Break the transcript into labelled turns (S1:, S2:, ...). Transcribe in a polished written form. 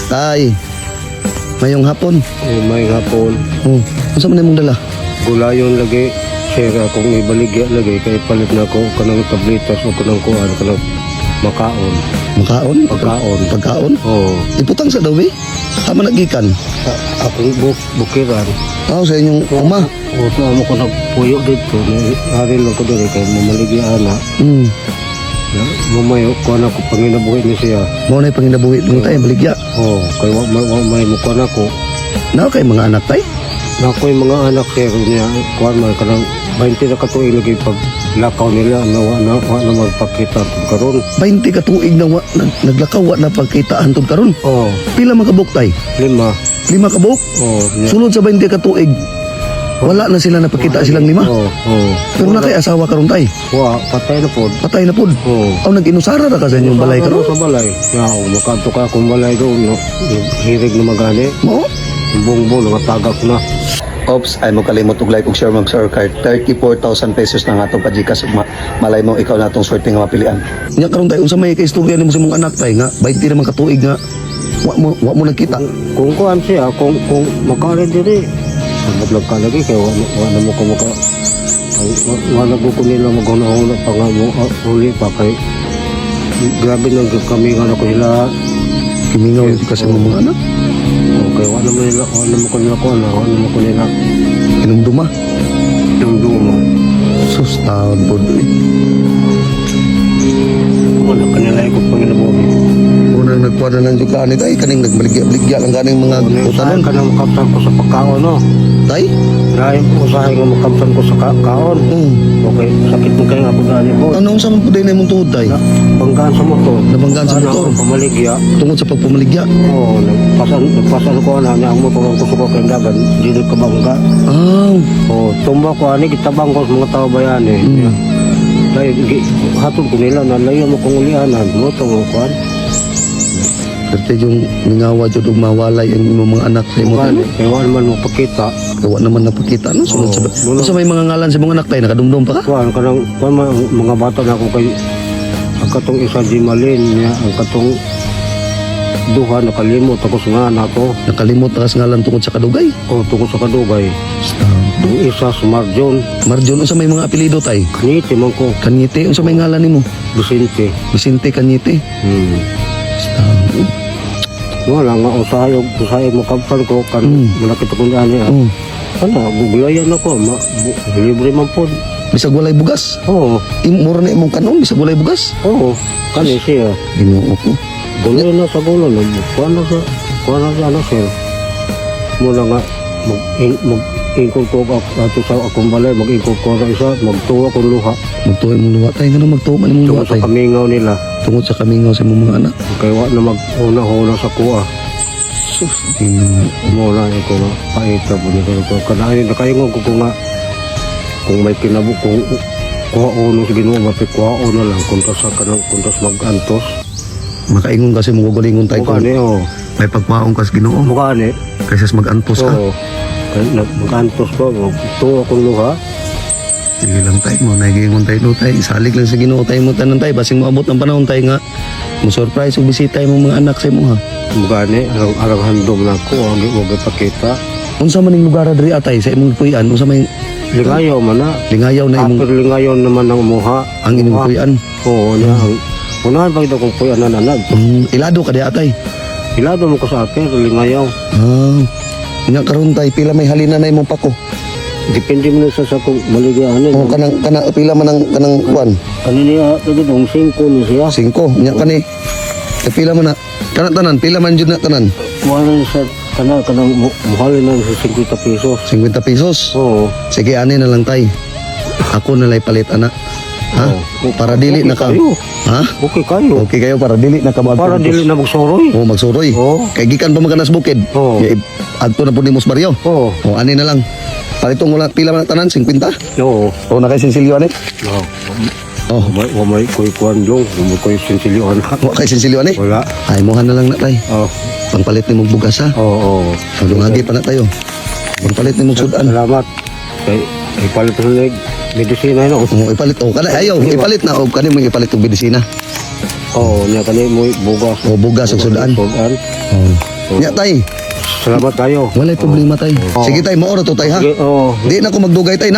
S1: Tay. Maayong hapon.
S2: Oh, maayong hapon.
S1: Oh, unsa man imong dala?
S2: Gulayon lagi. Sir, akong ibaligya lagi kay palit na ko kanang tabletas o kanang kuan kanang makaon.
S1: Makaon?
S2: Pagkaon.
S1: Pagkaon?
S2: Oo.
S1: Iputang sa daw eh. Tama nagikan.
S2: Sa akong bukiran.
S1: Oh, sa inyong uma.
S2: O sa amo ko nagpuyo dito. Ari lang ko diri kay mamaligya ana. Mamayo kuan ako panginabuhi ni siya.
S1: Mao na panginabuhi mo tay baligya.
S2: Oo, kay wa may mukuan ako.
S1: Naa kay mga anak tay?
S2: Na ako'y mga anak, sir, niya kuan man kanang 20 na katuig lagi pag lakaw nila na wa na magpakita karon.
S1: 20 ka tuig na wa, naglakaw wa na pagkita hantod karon.
S2: Oo,
S1: Pila man kabuk tay?
S2: 5.
S1: 5 ka buok?
S2: Oo, niya.
S1: Sulod sa 20 ka tuig. Wala na sila napakita silang 5.
S2: Oo.
S1: Pero na kay asawa karon tay.
S2: Wa, patay na po.
S1: Patay na pud.
S2: Oo.
S1: Aw, nag-inusara ra ka sa inyong balay karon.
S2: Sa balay. Ya, oh, makanto ka akong balay doon. No? Hirig na magani.
S1: Mao?
S2: Bongbong, nakatagak na.
S1: Ops, ay mo kalimot og like og share, ma'am sir, card 34,000 pesos na nga atong pa-GCash ugma. Malay mo ikaw na atong swerte nga mapilian. Nya karon tay, unsa may kaistorya nimo sa imong anak tay nga 20 naman ka tuig nga wa mo nagkita?
S2: Kung kuan siya, kung makarin diri, sabot lang ka lagi, kaya wa na mo ko maka... Wa na ko nila maghuna-huna pa nga mo, uli pa kay... Grabe nang kami nga na ko sila.
S1: Kimingaw ka sa imong mga anak.
S2: Okay, wa na mo nila, wa na mo ko nila kuan, wa na mo ko nila
S1: Inumduma.
S2: Yung dumo.
S1: Sus, taon po. Eh.
S2: Wala ka nila ikot panginabuhi.
S1: Unang nagkuha na ng juga ni tay kaning nagbaligya-baligya lang ganing mga
S2: Usahay
S1: utanon.
S2: ka na makamtan ko sa pagkaon, no?
S1: Tay?
S2: Dahil usahay nga makamtan ko sa kaon. Okay, sakit mo kayo nga pagkaan ko.
S1: Ano unsa man pud na imong tuhod tay?
S2: Banggaan sa motor.
S1: Nabanggaan sa
S2: Ano,
S1: motor.
S2: Pamaligya.
S1: Tungod sa pagpumaligya.
S2: Oo, nagpasan ko na niya ang motor ang kusuko kay dagan, dili ka bangga.
S1: Ah,
S2: Oo, tumba ko ani gitabang ko sa mga tao bayani. Dahil hatod ko nila na layo mo kong ulianan, mo to mo kuan.
S1: Pwerte yung mingawa jud og mawalay ang imong mga anak sa imong
S2: Kuan, kay wa man mo pakita.
S1: Kaya wa naman napakita no sulod sa
S2: Oo.
S1: Unsa may mga ngalan sa mga anak tay, nakadumdum pa ka?
S2: Kuan kanang kuan man, mga bata na ako kay ang katong isa di malin niya, ang katong duha nakalimot ako sa nga nato.
S1: Nakalimot na ka sa ngalan tungod sa kadugay.
S2: O tungkol sa kadugay. Ang isa sa Marjon.
S1: Marjon, unsa may mga apelyido tay?
S2: Kaniti man ko.
S1: Kanyete, unsa may ngalan nimo?
S2: Vicente.
S1: Vicente Kanyete.
S2: Wala nga usahay og usahay mo kampan ko kan malakit akong ani. Ano, gugulayan ako, libre man po.
S1: Bisag walay bugas.
S2: Oo,
S1: Mura na imong kanon bisag walay bugas.
S2: oo. Kani siya.
S1: Ginoo ko.
S2: Gulay na sa gulo na. Kuan na sa ano sir. Muna nga mag mag ingkol ko ako ato sa akong balay, mag-ingkol ko sa isa, magtuwa kong luha.
S1: Magtuo imong luha tay, ngano magtuo man imong luha
S2: Tungod sa
S1: tay?
S2: kamingaw nila.
S1: Tungod sa kamingaw sa imong mga anak.
S2: Kay wa na mag-una-una sa kuha.
S1: Sus, Ginoo.
S2: Muna ko nga paita po ni ko kanayon nakaingon ko nga kung may kinabo kung kuha uno sa Ginoo mapit kuha uno lang kunta sa kanang kunta sa mag-antos.
S1: Makaingon kasi mong gugalingon tay
S2: Mukha
S1: kung
S2: ni oh.
S1: may pagmaong kas Ginoo
S2: Mukha ni.
S1: kaysa sa mag-antos ka.
S2: Oo. Kay mag-antos ko, tuwa kong luha.
S1: Sige lang tay mo, nagiingon tayo no tay. Isalig lang sa Ginoo tay mo tanan tay basing moabot ang panahon tay nga mo surprise og bisita imong mga anak sa imo ha.
S2: Mukha ni arang arang handom na ko ang wag ipakita.
S1: Unsa man ning lugar diri atay sa imong puy-an? Unsa may
S2: Lingayaw man na.
S1: Lingayaw na imong
S2: Apir lingayaw naman ang muha.
S1: Ang imong puy-an.
S2: Oo, niya ang unahan pa kita kung puy anan anan.
S1: Ilado ka di atay.
S2: Ilado mo ko sa apir lingayaw.
S1: Ah. Nya karon tay pila may halina na imong pako.
S2: Depende mo na sa kung maligyan
S1: O kanang kana pila man ang kanang kuan?
S2: Ano niya, ito dong 5 ni siya.
S1: 5. Nya kani. E pila man na kana tanan, pila man jud na tanan?
S2: Kuha na siya, kana, kanang muhalin na sa 50 pesos.
S1: 50 pesos.
S2: Oo.
S1: Sige, ani na lang tay. Ako na lay palit ana. Ha?
S2: Oo.
S1: Para dili
S2: Okay
S1: na ka.
S2: kayo.
S1: Ha?
S2: Okay kayo.
S1: Okay kayo para dili na ka
S2: Para dili na magsuroy.
S1: Oh, magsuroy.
S2: Oo.
S1: Kay gikan pa man ka nas bukid.
S2: Oo.
S1: Ya, adto na pud nimo sa baryo.
S2: Oo.
S1: O ani na lang. Palitong wala pila man ang tanan 50.
S2: Oo.
S1: O na kay sinsilyo ani.
S2: Oo.
S1: Oh,
S2: Wa may koy kuan dong, wa may koy sinsilyo ana.
S1: wa kay sinsilyo ani.
S2: Wala.
S1: Ay mohan na lang na tay.
S2: Oo.
S1: Pangpalit nimo bugas ha.
S2: Oo. Oo.
S1: Lungagi pa na tayo. Pangpalit nimo sudan.
S2: Salamat. Kay ipalit sa leg medisina no.
S1: Oh, ipalit o kana ayaw, ipalit na og kani mo ipalit og medisina.
S2: Oo, niya kani mo bugas.
S1: O bugas ug sudan.
S2: Sudan.
S1: Oh. Nya tay,
S2: Salamat kayo.
S1: walay problema tay.
S2: Oo.
S1: Sige tay, mao ra to tay ha.
S2: Sige, oo.
S1: Di na ko magdugay tay na.